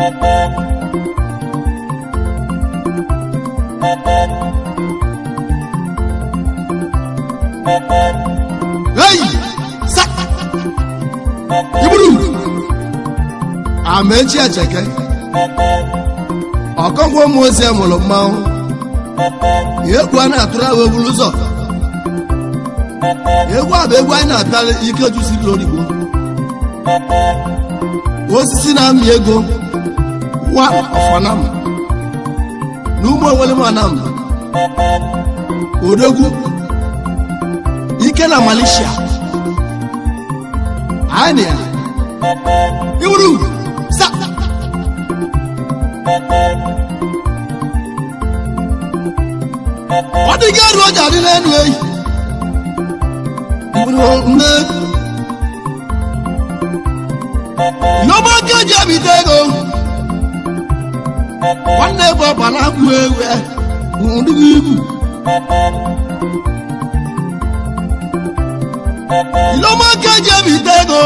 Hey! Sa! Iburu! Amechi Echeke ọkọnkwo ụmụ ozi mụrụ mmanwụ egwu a na-atụrụ ahụ ebulu ụzọ egwu a bụ egwu anyị na-apịara ike jụsiri origbo osisi na-amị ego wa ọfọnam na ụmụ onwere m odogwu ike na Malaysia anyị na ya iwuru sa ọ dịghị arụ ọja adị n'elu eyi mkpụrụ nne n'ọba aka eji ebite ego nwanne ebe ọba na-akpụ ewu ụdịghị ibu iloma aka eji ebite ego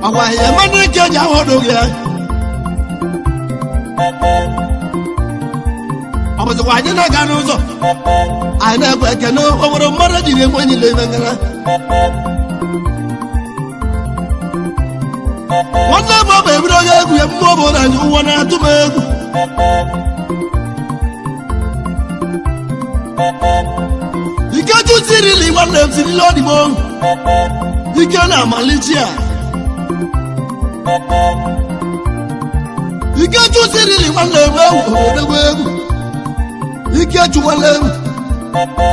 ọkwa ihe mmadụ ike eji ahụ gị ọ bụzikwa anyị na-aga n'ụzọ anyị na-ekwe ekene obodo mmadụ jiri enwe nyile ime ngara nwanne m ọ bụ ebiri onye egwu ya mmụọ bụ na anyị ụwa na-atụ m egwu Ikechu sirili nwanne m sirili ọdịgbo ike na amalichi a Ikechu sirili nwanne m egwu odogwu egwu Ikechu nwanne m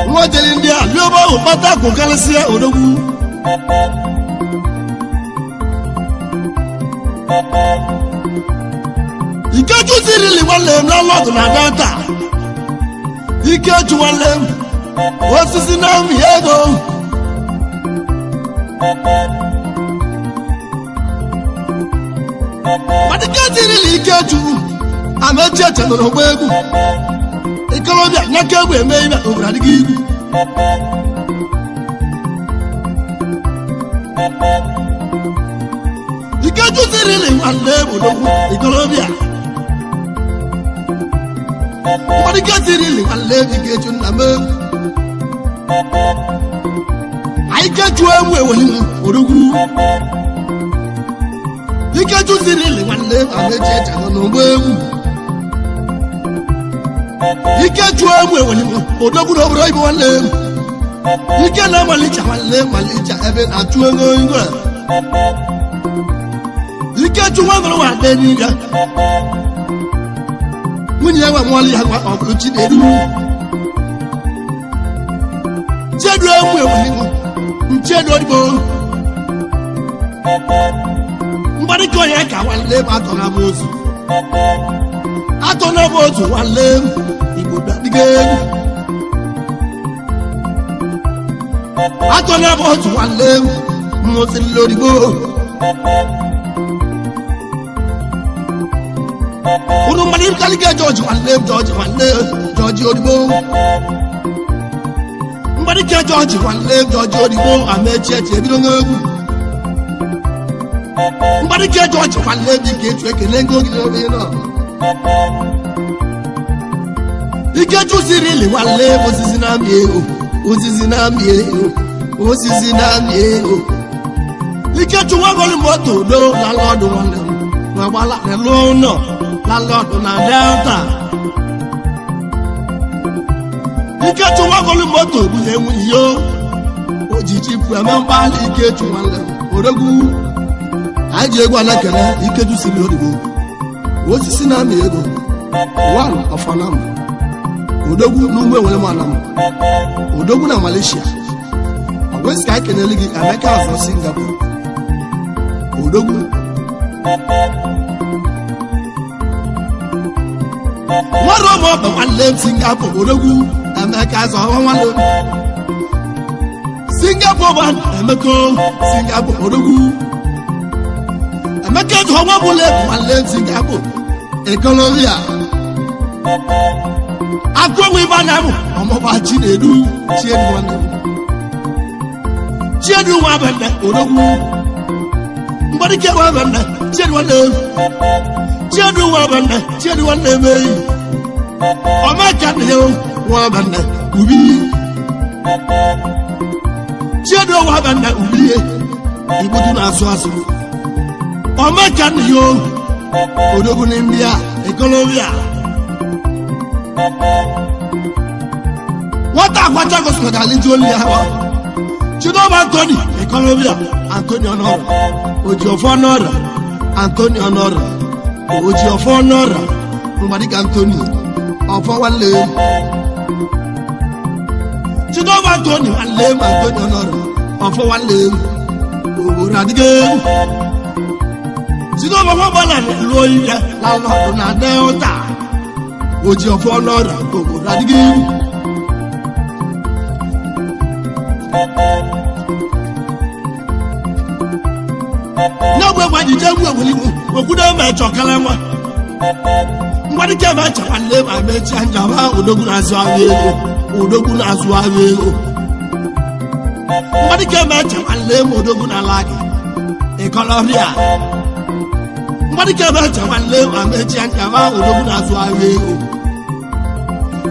nwa jere ndị a lụọ ebe ahụ kpata akụ karịsịa odogwu Ikechu sirili nwanne m na lọdụ na delta Ikechu nwanne m osisi na-amị ego madike sirili Ikechu amechi eche nọrọ gba egwu ikorobịa nyaka egwu eme ibe obodo adịghị igwu Ikechu sirili nwanne odogwu ikorobịa madike sirili nwanne Ikechu nna m egwu anyị kechuo egwu eweliwu odogwu Ikechu sirili nwanne amechi eche nọ n'ụgbọ egwu Ikechu egwu eweliwu odogwu na obodo ibe nwanne m ike na amalicha nwanne malicha ebe na-achụ ego igwe Ikechu nwa nọrọ nwa dị n'iga nwunye ya nwa nwali ya nwa ọ bụrụ Chinedu Chedu egwu eweliwu nchedu odigbo mgbarịka onye ka nwanne m atọ na ozu atọ na ozu nwanne m igbo dadiga egwu atọ na ozu nwanne m nwụsịrịla odigbo ụnụ mmadụ ịkalịga jọji nwanne m jọji nwanne jọji odigbo mgbarịka jọji nwanne m jọji odigbo amechi echi ebido n'egwu mgbarịka jọji nwanne m dịka etu ekele ngo gị n'obe nọ Ikechu sirili nwanne m osisi na-amị ego osisi na-amị ego osisi na-amị ego Ikechu nwagolu moto do lalọdụ nwanne m ma gbala n'ụlọ lalọdụ na delta Ikechu nwagolu moto bunye nwunye yo ojiji pụ eme mkpali Ikechu nwanne m odogwu anyị ji egwu anakele Ikechu siri odigbo osisi na-amị ego one of anam odogwu n'ugbo enwere m anam odogwu na Malaysia ọgwesị ka anyị kenele gị Emeka azọ Singapore odogwu nwere ụmụ ọba nwanne m Singapore odogwu Emeka azọ nwanne m Singapore bụ Emeka Singapore odogwu Emeka azọ nwa bụla ebu nwanne m Singapore ekolobia akụonwe ibe anya bụ ọmụba Chinedu Chiedu nwanne m Chiedu nwa bende odogwu Mgbadike nwa nwanne Chiedu nwanne m, Chiedu nwa nwanne Chiedu nwanne m eyi ọmaka nne ya nwa nwanne ubi Chiedu nwa nwanne ubi igbudu na-asụ asụ ọmaka nne ya odogwu na ndị a ekolobịa nwata akwacha gosiri aliji olu ya hawa. Chidoba Anthony ekolobịa Anthony Ọnọra Ojiọfọ Ọnọra Anthony Ọnọra Ojiọfọ Ọnọra Mgbadika Anthony ọfọ nwanne m. Chidoba Anthony nwanne m Anthony Ọnọra ọfọ nwanne m obodo adịghị egwu. Chidoba nwagbala lụọ ihe lalọdụ na Delta Ojiọfọ Ọnọra obodo adịghị egwu. N'ogbe egwu anyị jee egwu egwuligwu okwudo ma echọkala nwa mgbadike ma echekwa nne ma mechie njaba odogwu na-azụ ahịa ego odogwu na-azụ ahịa ego mgbadike ma echekwa nne ma odogwu na-ala gị ịkọlọrịa mgbadike ma echekwa nne ma mechie njaba odogwu na-azụ ahịa ego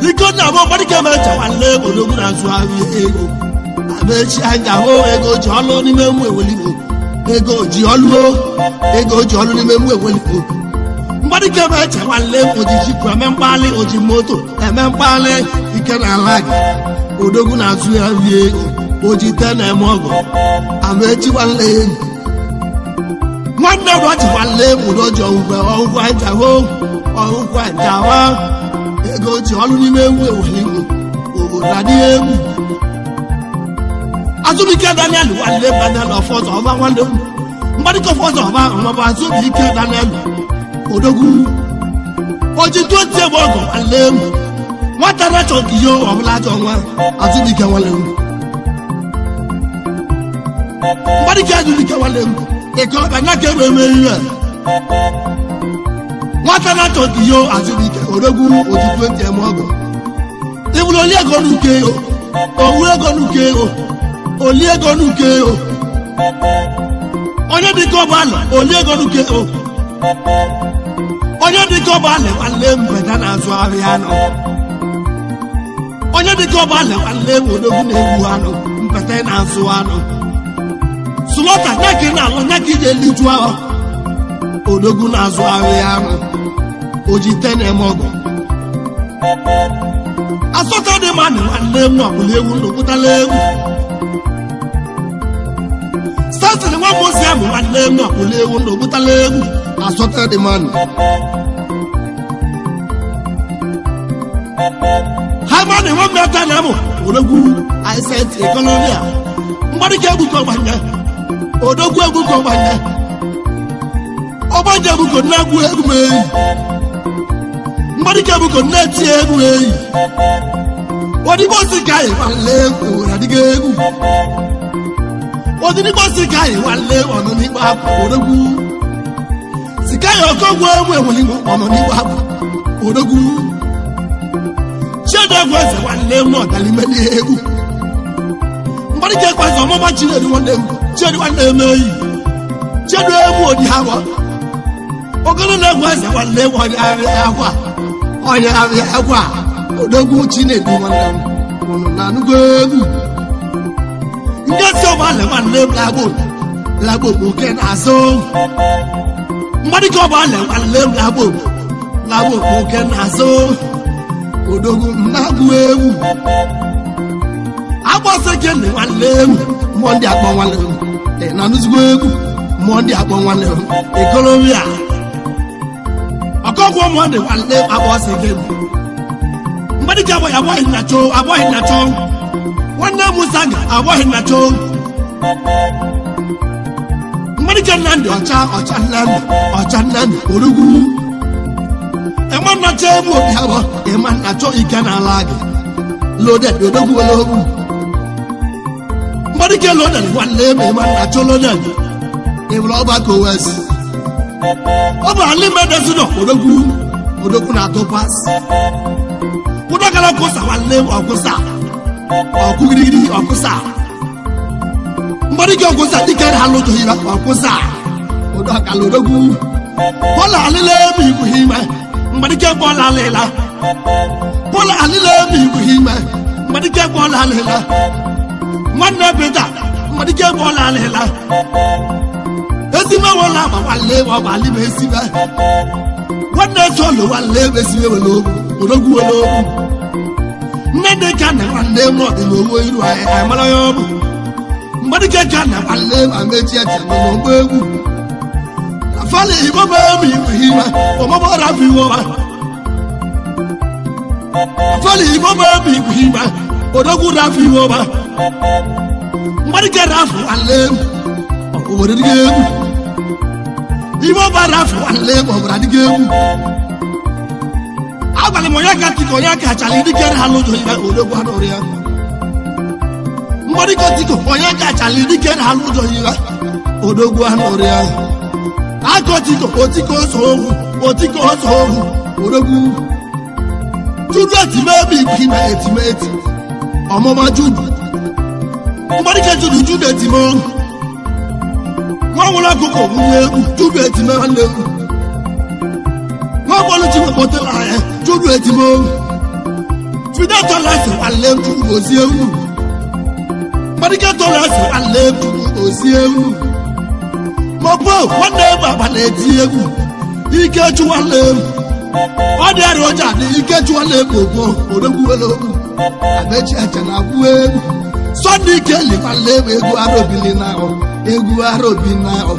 iko nna m mgbadike ma echekwa nne ma odogwu na-azụ ahịa ego mechie njaba ego ji ọlụ n'ime mụ eweligbo ego ji ọlụ ego ji ọlụ n'ime mụ eweligbo mgbadike ma eche nwanne m ojiji kwu eme mkpali oji moto eme mkpali ike na ala gị odogwu na-azụ ya rie ego oji te na-eme ọgọ amaechi nwanne enyi nwanne m ọchị nwanne m ụdọji ọgwụgwe ọgwụgwa njawa ọgwụgwa njawa ego ji ọlụ n'ime ewu eweligbo obodo adịghị egwu. Azụbike Daniel nwanne m Daniel ọfọzọ ọba nwanne m mgbadike ọfọzọ ọba ọmọba Azụbike Daniel odogwu oji tó tiẹ̀ bọ̀ ọgọ̀ nwanne m nwata rachọ ka ihe ọbụla ajọ nwa Azụbike nwanne m mgbadike Azụbike nwanne m ịkọlọba nya ka ebe eme ihe nwata rachọ ka ihe Azụbike odogwu oji tó tiẹ̀ m ọgọ ibụrụ oli ego n'uke owu ego n'uke oli ego n'uke onye dịka ọbụ ala oli ego n'uke onye dịka ọba alị nwanne m beta na-azụ ahịa anụ onye dịka ọba alị nwanne m odogwu na-egbu anụ mpete na-azụ anụ sụlọta nyaka ị na-alụ nyaka iji eliju ahụ odogwu na-azụ ahịa anụ oji te na-eme ọgọ asọta dị mma na nwanne m n'ọbụla ewu n'okwutala egwu sasịrị nwa mozi amụ nwanne m n'ọbụla ewu n'okwutala egwu asọta dị mmanụ ha ma na enwe mmeta na amụ odogwu iset ekọnọmia mgbadike egbuko gbanye odogwu egbuko gbanye ọgbanje egbuko na-egwu egwu m eyi mgbadike egbuko na-eti egwu eyi odigbo si ka anyị nwanne egwu adịghị egwu odigbo si ka anyị nwanne ọnụ n'ikpe apụ odogwu sika ya ọkọgwu egwu enweghị ọnụ n'ikpe apụ odogwu chiedegwu eze nwanne m n'ọdalime n'egwu mgbadike ekwezi ọmụma chinedu nwanne m chiedu nwanne m eyi chiedu egwu odi ha gbọ ogolo na-egwu eze nwanne m onye arịa akwa onye arịa akwa odogwu chinedu nwanne m ụnụ na-anụgo egwu ndị si ọgbalị nwanne m lagbo lagbo oke na-azụ mgbadike ọgbalị nwanne m lagbo lagbo oke na-azụ odogwu m na-agụ egwu agbọsị gịnị nwanne m mmụọ ndị akpọ nwanne m ị na-anụzigbo egwu mmụọ ndị akpọ nwanne m ekolobịa ọkọgwụ mmadụ nwanne m agbọsị gịnị mgbadike abụghị abụghị nna choo abụghị nna choo nwanne m musa ga abụghị nna choo mgbadike nnamdị ọcha ọcha nnamdị ọcha nnamdị orugwu ịma nna choo egwu obi abụọ ịma nna choo ike n'ala gị loded odogwu ologwu mgbadike loded nwanne m ịma nna choo loded ịbụrụ ọgbakọ wes ọ bụ ala imedezinọ odogwu odogwu na-atụ pas ụdọgara kwụsa nwanne m ọkwụsa ọkụ girigiri ọkwụsa mgbadike ọkwụsa dike na alụ jọ ire ọkwụsa Ụdọkala odogwu Bọ́lá alílẹ̀ mi ìbò ìmẹ̀ mgbadike bọ́lá alílà. Bọ́lá alílẹ̀ mi ìbò ìmẹ̀ mgbadike bọ́lá alílà. Nwanne Pita mgbadike bọ́lá alílà. Ezime wọlé àgbà wàlé wàlé bẹ esibe. Nwanne Sọlụ wàlé bẹ esibe wẹlé ogwu odogwu wẹlé ogwu. Nne dị ka na nwanne m ọdị n'owo iru anyị amara ya ọ bụ. Mgbadike ka na nwanne m amechi eche nọ n'ọgbọ egwu. Afali ìbọ̀bọ̀ mi ìhìnmá ọmọbọ̀ rafi wọ́wá. Afali ìbọ̀bọ̀ mi ìhìnmá odogwu rafi wọ́wá. Mgbadike rafu wàlé òwòrè dìgẹ́ egwu. Ìbọ̀bọ̀ rafu wàlé òwòrè dìgẹ́ egwu. Agbalị m onye ka tiko onye ka achala dike ha lụjọ ibe odogwu anụrụ ya. Mgbadike tiko onye ka achala dike ha lụjọ ibe odogwu anụrụ ya. Akọtiko otiko ọsọ ohu otiko ọsọ ohu odogwu. Judu etime bi ibi na etime eti ọmụma judu. Mgbadike judu judu etime ohu. Nwa nwụrụ ọkụkọ nwunye egwu judu etime nwanne egwu. Nwa bọọlụ ji wepụtara anya judu etime ohu. Fide tọlasị nwanne m chukwu gozie unu. Mgbadike tọlasị nwanne m chukwu gozie unu. Mọ̀pọ̀ nwanne m agba na-eti egwu Ikechu nwanne m ọ dị arịa ọja dị Ikechu nwanne m ogbo odogwuwere okwu amechi acha na agwụ egwu Sọnde Ikeli nwanne m egwu arobili na ahụ egwu arobi na ahụ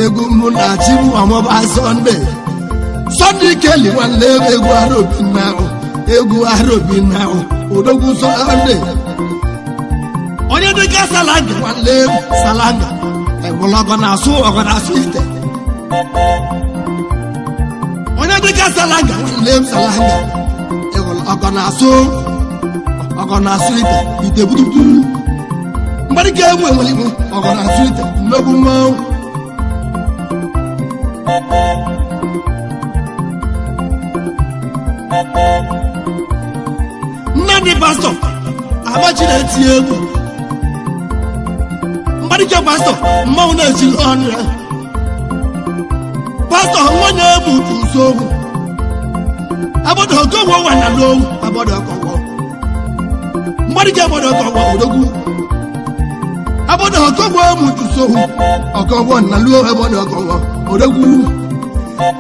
egwu mụ na chi m ọmụba Sọnde Sọnde Ikeli nwanne m egwu arobi na ahụ egwu arobi na ahụ odogwu Sọnde onye dịka salanga nwanne m salanga ẹ̀wọ̀n ọgọ na-asụ ọgọ na-asụ ite onye dịka salanga nwanne m salanga ẹ̀wọ̀n ọgọ na-asụ ọgọ na-asụ ite ite butubutu mgbadike enwe enwere ibu ọgọ na-asụ ite mmegbu mmanwụ. Nnamdi pastọ Amachi na-eti egwu. Mgbadike pastọ mmanwụ na-echili ọnụ ya. Pastọ nwa na-egbu usogwu agbọdọ ọgọgwọ nwa na n'owu agbọdọ ọkọgwọ. Mgbadike agbọdọ ọkọgwọ odogwu agbọdọ ọkọgwọ mụtụsogwu ọkọgwọ na luo agbọdọ ọkọgwọ odogwu.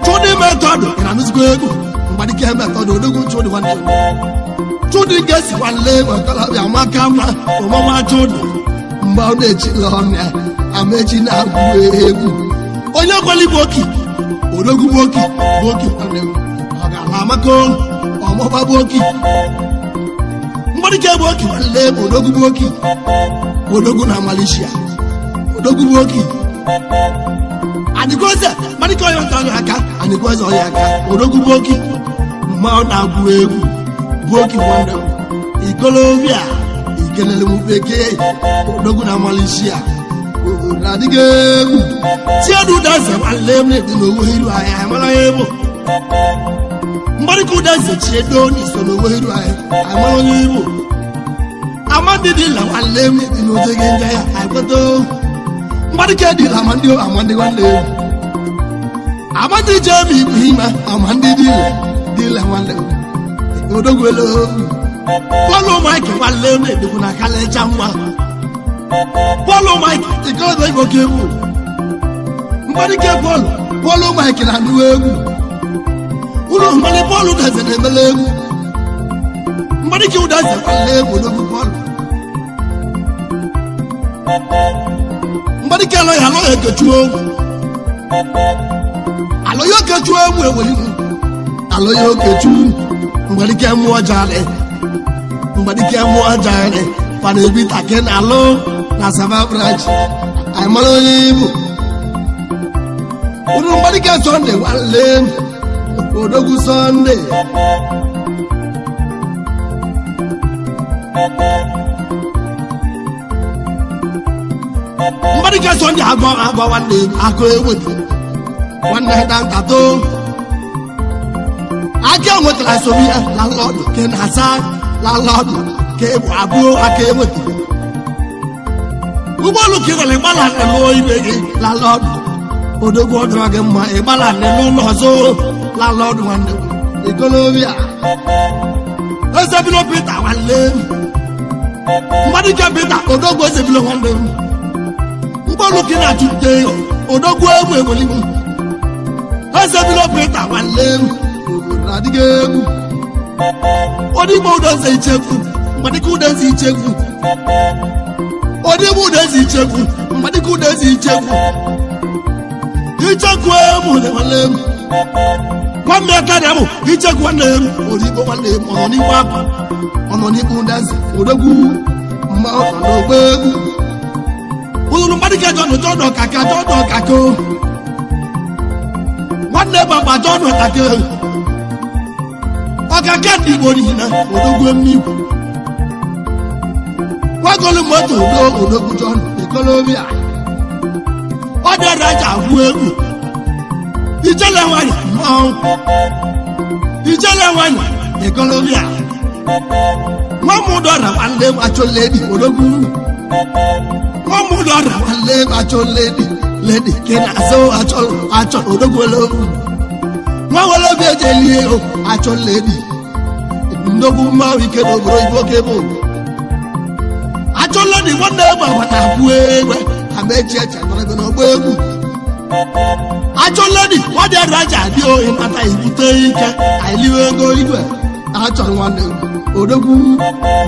Chụdị metọdụ ị na-anụzikwa egwu mgbadike metọdụ odogwu chụdị nwanne m. Chụdị ga-esi nwanne ọkọlọbịa maka mma ọmụma chụdị mgbe ọ na-echila ọnụ ya amechi na-agwụ egwu onye kweli bụ oki odogwu bụ oki bụ oki nwanne m ọ ga-ala amaka ọmụma bụ oki. Mgbadike bụ oki nwanne m odogwu bụ oki odogwu na Malaysia odogwu bụ oki. Anịgoze mgbadike onye ọzọ ọya aka anịgoze ọya aka odogwu bụ oki mgbe ọ na-agwụ egwu bụ oki nwanne m ikolobịa ikelele m bekee odogwu na Malaysia obodo adịghị egwu tiedu daze nwanne m na-edi n'owo iru ahịa amara ya egwu. Mgbarịka ụdaze chiedo n'iso n'owo iru ahịa amara onye igbo amadi dị la nwanne m na-edi n'oche gị nje ya akwado. Mgbarịka dị la amadi amadi nwanne m amadi je m ibu ime amadi dị la dị la nwanne m odogwelo. Bọ́ọ̀lù Mike nwanne m na-edikwu na kalịcha nwa bọ́ọ̀lù Mike ikolobịa igbo ka egwu mgbadike bọ́ọ̀lụ bọ́ọ̀lụ Mike na-anụ egwu ụlọ mgbali bọ́ọ̀lụ daze na-emele egwu mgbadike ụdaze nwanne egwu n'ogwu bọ́ọ̀lụ mgbadike alọghị alọghị ekechuo egwu alọghị okechuo egwu enweghị iwu alọghị okechu mgbadike mmụọ jarị mgbadike mmụọ jarị fana ebi take na alụ na Sava branch amara onye ibu unu mgbadike Sọnde nwanne m odogwu Sọnde mgbadike Sọnde agọ agọ nwanne m akụ enweta nwanne dantato aka enwetara sobi ya lalọdụ ke na-asa lalọdụ ka ebu abụọ aka enwetara ụgbọelu ka ị nwere gbala lụọ ibe gị lalọdụ Odogwu, ọ dọrọ gị mma ịgbala nne n'ụlọ ọzọ. Landlord nwanne m, ikolobịa. Ezebilo Peter nwanne m, mmadụ Peter Odogwu, Ezebilo nwanne m, mkpọlụ ka ị na-achụte. Odogwu, egwu egwelimu. Ezebilo Peter nwanne m, obodo na-adịghị egwu. Odigbo Udoze Ichekwu, mmadụ Udoze Ichekwu, Odigbo Udoze Ichekwu, mmadụ Udoze Ichekwu, Ichekwu emu nwanne m, nwanne karịa mụ. Ichekwu nwanne m, Odigbo nwanne m, ọ nọ n'igwe akwa, ọ nọ n'ikpu Udoze. Odogwu, mma ọ nọ n'ogbe egwu ụlụrụ. Mmadụ ka Jọnụ, Jọnụ Ọkaka, Jọnụ Ọkaka nwanne gbagba, Jọnụ Ọkaka, Ọkaka ndị Igbo n'ihi na odogwu mmigwe gwagolu moto udo. Odogwu Jọnụ ikolobịa, ọ dịara aja agwụ egwu. Ijele nwanyị mmanwụ, ijele nwanyị ikolobịa, nwa m dọra nwanne m, achọledi. Odogwu, nwa m dọra nwanne m, achọledi ledi ke na-azụ achọ achọ. Odogwu ologwu, nwa nwere obi eji elie o. Achọledi, ndogwu mmanwụ ike n'obodo Igbo oke bụ achọledi nwanne m agbata akwụ egbe ama echi eche nọrọ ebe n'ọgba egwu. Achọledi, ọ dị arụ aja adị ohi nata ibute ike anyị ego igwe. Achọrọ nwanne m, odogwu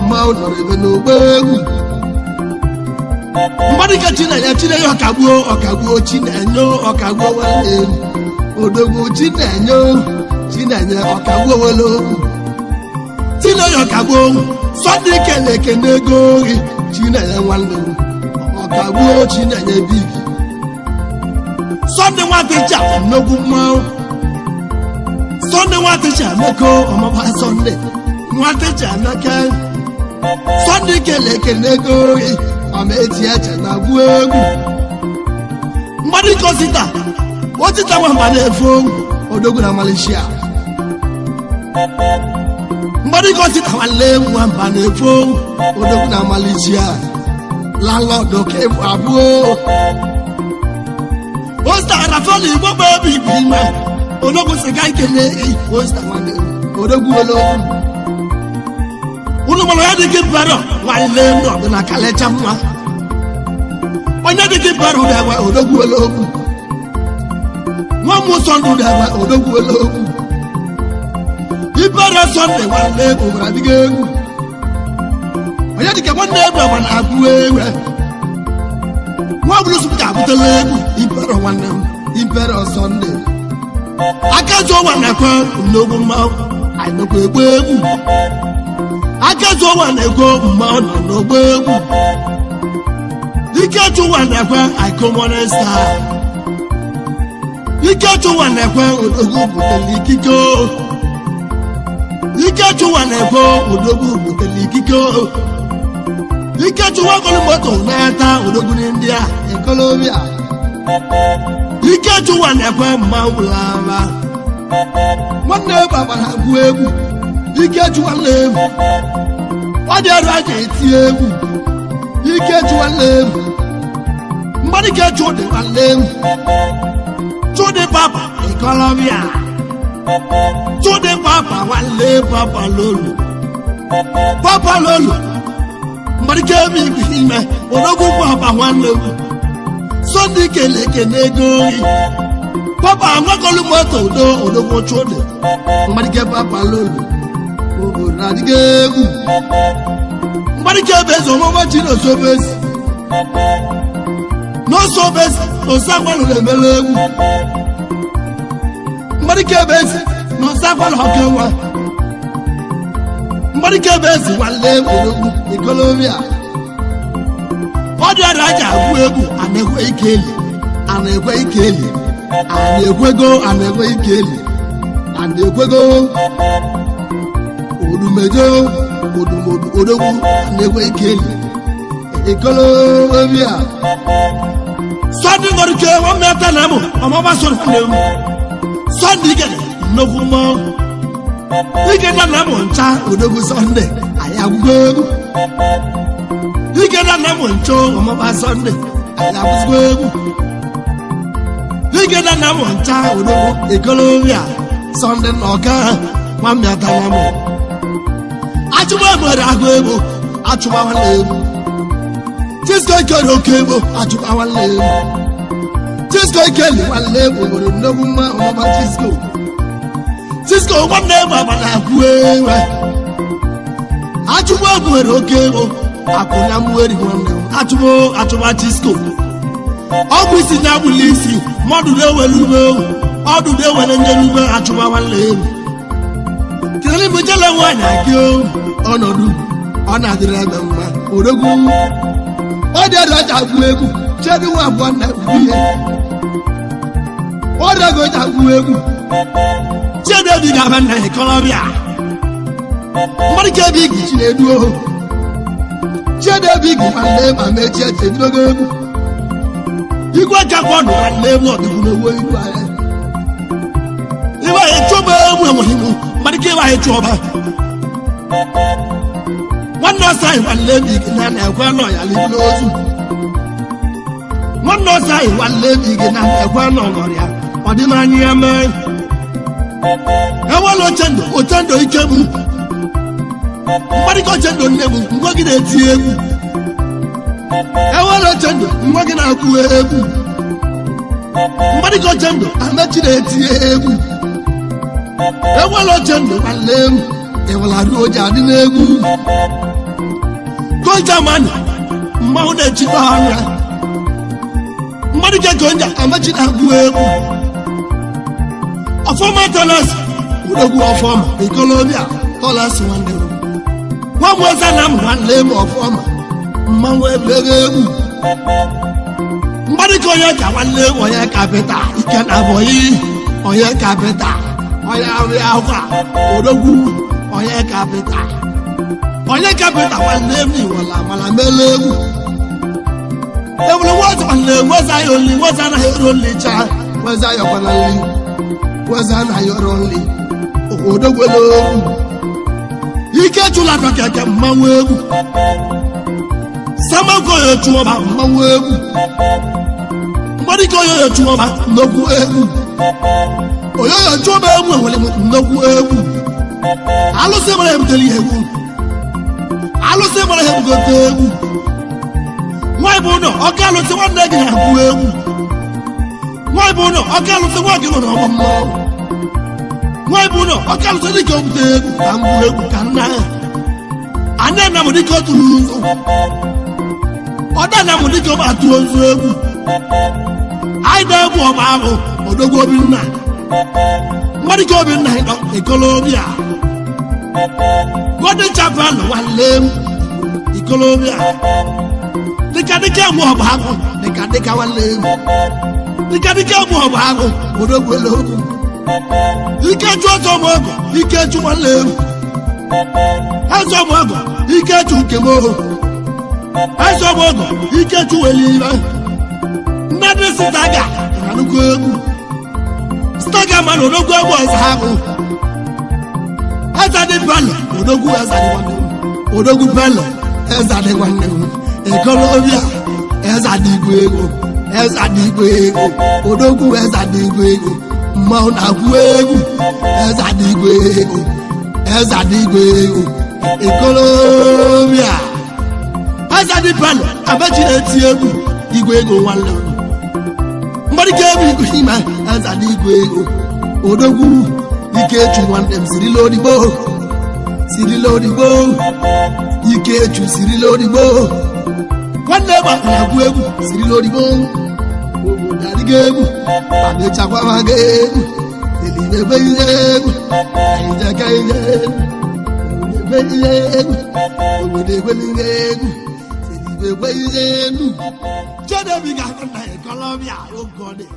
mmanwụ nọrọ ebe n'ọgba egwu. Mmadụ ike Chinenye, Chinenye ọkagbuo, ọkagbuo Chinenye, ọkagbuo nwanne m. Odogwu Chinenye, Chinenye ọkagbuo nwere okwu. Chinenye ọkagbuo, Sọnde kele ekene ego gị. Chinenye nwanne m, ọkagbuo Chinenye big. Sọnde nwatịcha, nnukwu mmanwụ. Sọnde nwatịcha emeka ọmaba, Sọnde nwatịcha emeka. Sọnde kele ekene ego gị ọma eti eche na gbuo egwu. Mmadụ ike osita, osita nwamba na-efe ogwu. Odogwu na Malaysia, mmadụ ike osita nwanne nwamba na-efe ogwu. Odogwu na Malaysia, landlord ka ịbụ abụọ. Osita rafọlụ Igbo bụ ebe igwe ime. Odogwu sị ga ikele osita nwanne, odogwu ologwu. Unu mara ya dịka ibaro nwanne m ọdụ na kalecha mma. Onye dịka ibaro dagwa. Odogwu ologwu, nwa m Sọndụ dagwa. Odogwu ologwu, ibaro Sọnde nwanne m gwara adịghị egwu. Onye dịka nwanne egwu agba na-agụ egwu. Nwa ọbụla sụpụ ka abụtala egwu. Ibaro nwanne m, ibero Sọnde aka zụọ nwa na-ekwe nnogwu mmanwụ. Anyị nọkwa egbu egwu aka zụọ nwa na-ekwe mmanwụ nọ n'ogbo egwu. Ikechu nwa na-ekwe icomone star. Ikechu nwa na-ekwe, odogwu butere ikike o. Ikechu nwa na-ekwe, odogwu butere ikike o. Ikechu nwa golu moto na-ata. Odogwu ndị a ekolobịa. Ikechu nwa na-ekwe mmanwụ lava nwanne m agbara agụ egwu. Ikechu nwanne m, ọ dị ọrụ aja eti egwu. Ikechu nwanne m, mmadụ ike Chudi nwanne m, Chudi papa ikolobịa, Chudi papa nwanne, papa lolu, papa lolu, mmadụ ike eme igwe ime. Odogwu papa nwanne m, Sọnde kele ekene ego ohi. Papa nwekọlụ moto udo. Odogwu Chudi, mmadụ ike papa lolu, obodo adịghị egwu. Mmadụ ike ebe eze ọmụma chi na osobezi n'osobezi n'osagbalụ na-emere egwu. Mmadụ ike ebe ezi n'osagbalụ ọka nwa. Mmadụ ike ebe ezi nwanne odogwu ikolobịa, ọ dị ọrịa aja agwụ egwu. A na-ekwe ike eli, a na-ekwe ike eli, a na-ekwego, a na-ekwe ike eli, a na-ekwego odumejo odumodu. Odogwu, a na-ekwe ike eli ikolobịa. Sọndị nwere ike nwanne ata na mụ ọmọba sọrọ nwanne m. Sọndị igede nnukwu mmọnwụ igede na mụ ncha. Odogwu Sọnde, anyị agwụgo egwu. Igede na mụ ncha ọmọba. Sọnde, anyị agwụzigo egwu. Ike na nna m ncha odogwu ikolobịa Sọnde na ọka nwamịata na mụ. Achụma nwere agụ egbo achụma nwanne egwu. Chisco ikere oke egbo achụma nwanne egwu. Chisco ikeli nwanne egwu nwere nnegwu mma ọmụma Chisco. Chisco nwanne egwu agbana akwụ ewe. Achụma nwere oke egbo akwụ na mweri nwanne m. Achụma achụma Chisco. Ọgwụ isi na agbụla isi mmadụ na-ewere ume ọdụ na-ewere njerube achụma nwanne egwu. Kedụ mgbe jele nwaanyị gị ọnọdụ ọ na-adịrị ebe mma odogwu Ọ dị ọdụ ọcha agwụ egwu chedu nwa abụọ na egwu ihe ọ dị ọgụ ọcha agwụ egwu. Chiedobi ga-aba nna ikolobịa mmadụ ka ebe igi Chinedu ohu Chiedobi gị nwanne ma mechie chebidogo egwu. Igwe kakwa nọ nwanne m ọdịgwu na-ewe iru anya. Ibe anyị chụba egwu enweghị m mmadụ ka ebe anyị chụọba nwanne ọsọ anyị nwanne m igi na na-ekwe nọ ya libu n'ozu nwanne ọsọ anyị nwanne m igi na na-ekwe nọ nọrịa ọ dị n'anya ya mee ewela ochendo ochendo ike m mmadụ ka ochendo nne m ngwa gị na-eti egwu ewela ochendo ngwa gị na-akwụ egwu mmadụ ka ochendo Amechi na-eti egwu. Ewela ochendo nwanne m ịwụla ruo oji adị n'egwu. Koja mani mmanwụ na-echikwa anya mmadụ ka konja Amechi na-agụ egwu. Ọfọma tọlas odogwu ọfọma ikolobịa tọlas nwanne m. Nwa m ọzọ na m nwanne m ọfọma mmanwụ ebego egwu. Mmadụ ka onye ka nwanne m onye kapịta ike na abọyị onye kapịta onye arịa akwa odogwu onye kapịta onye kapịta nwanne m iwala amala mele egwu. Ewere nwata nwanne m nweza ya oli nweza anaghị eru oli chaa. Weza yọkwana nri weza anaghị ọrụ nri odogwelo egwu. Ike chụla aka keke mmanwụ egwu samako ya chụọba mmanwụ egwu. Mmadụ ike onye ya chụọba nnukwu egwu. Onye ya chụọba egwu enwere m nnukwu egwu. Alụsị mara ebutere ya egwu alụsị mara ha ebugote egwu nwaanyị bụ ụlọ ọka alụsị nwanne gị na-agụ egwu nwaanyị bụ ụlọ ọka alụsị nwa gị nwere ọgbọ mmọnwụ nwaanyị bụ ụlọ ọka alụsị dịka obute egwu ka m gbuo egwu ka nna ya anya na m dịka o tụrụ ụzụ ọda na m dịka ọ atụ ozu egwu anyị na-egwu ọgba ahụ odogwu obinna mmadụ ka obinna ịnọ ikolobịa Golden Chapel nwanne m ikolobịa dịka dịka egwu ọgba ahụ dịka dịka nwanne m dịka dịka egwu ọgba ahụ odogwelo egwu. Ike chu ọzọ m ọgọ ike chu nwanne m eze m ọgọ ike chu nke m ohu eze m ọgọ ike chu weli ibe mmadụ sitaga na nnukwu egwu sitaga mana odogwu egwu ọzọ ahụ eze dị palọ odogwu eze dị nwanne m odogwu palọ eze dị nwanne m ikolobịa eze dị igwe ego eze dị igwe ego odogwu eze dị igwe ego mmanwụ na-agwụ egwu eze dị igwe ego eze dị igwe ego ikolobịa eze dị palọ abachi na-eti egwu igwe ego nwanne m mmadụ ka ebe igwe ime eze dị igwe ego odogwu Ikechu nwanne m sirila odigbo sirila odigbo Ikechu sirila odigbo nwanne m na-agwụ egwu sirila odigbo obodo adịghị egwu amechakwamaga egwu elimebe ihe egwu anyịjaka ihe egwu obodo ekwe ihe egwu obodo ekwela ihe egwu elimekwe ihe egwu. Chedebi ga-akụ na ikolobịa oge ọ dị.